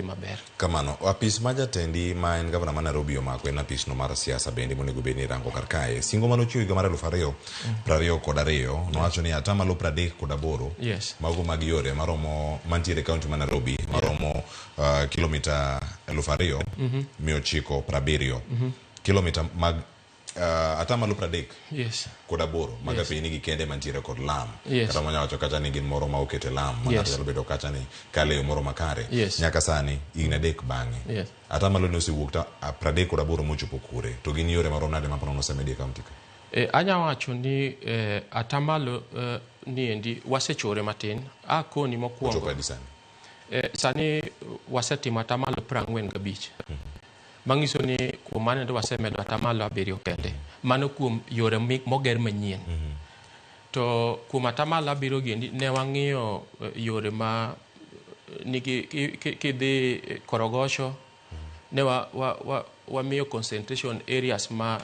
maber. Kamano, apis ma jatendi ma en gavana ma Nairobi omako en apisno mar siasa bende monego bed ni irango kar kae. Singo mane ochiwo higa mar 2022 nowacho ni atamalo 38 mago mag yore maromo mantiere e kaunti ma Nairobi maromo kilomita 2970. Kilomita mag atamalo 38 mag apeyni gi kende mantiere kod lam. Kata mwanya wacho kacha ni gin moro ma okete lam ma ng'ato nyalo bedo kacha ni kale yo moro makare. Nyaka sani higni 3 bang'e. Atamalo ne osewuok ta 38 mochopo kure to gin yore marom nade ma panono osemedi e kaunti ka? Anya wacho ni atamalo niendi wasechore matin. Akoni mokwongo. Ochopo adi sani? Sani wasetimo atamalo 45. Manyiso ni kuom mano endo wasemedo atamalo 7 kende. Mano kuom yore moger manyien. To kuom atamalo 7 giendi ne wang'iyo yore ma nigi kidhi Korogosho ne wamiyo concentration areas ma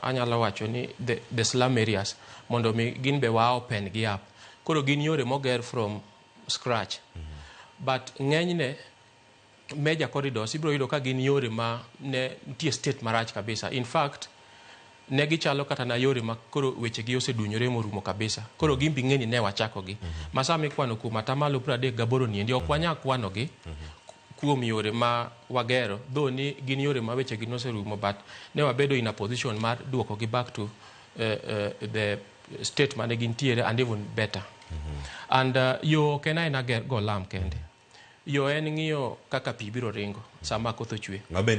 anyalo wacho ni the slum areas mondo mi gin be wa open gi up. Koro gin yore moger from scratch. But ng'enyne major corridors ibiro yudo ka gin yore ma ne nitie state marach kabisa. In fact, ne gichalo kata na yore ma koro weche gi osedunyore morumo kabisa. Koro gin bi ng'eni ne wachako gi. Ma sama ikwano kuom atamalo 38 niendi ok wanyal kwano gi kuom yore ma wagero, though ni gin yore ma weche gi noserumo, but ne wabedo in a position mar duoko gi back to the state mane gintiere and even better. And yo ok en aena go lam kende. Yo en ng'iyo kaka pi biro ringo sama koth ochwe. Ma bende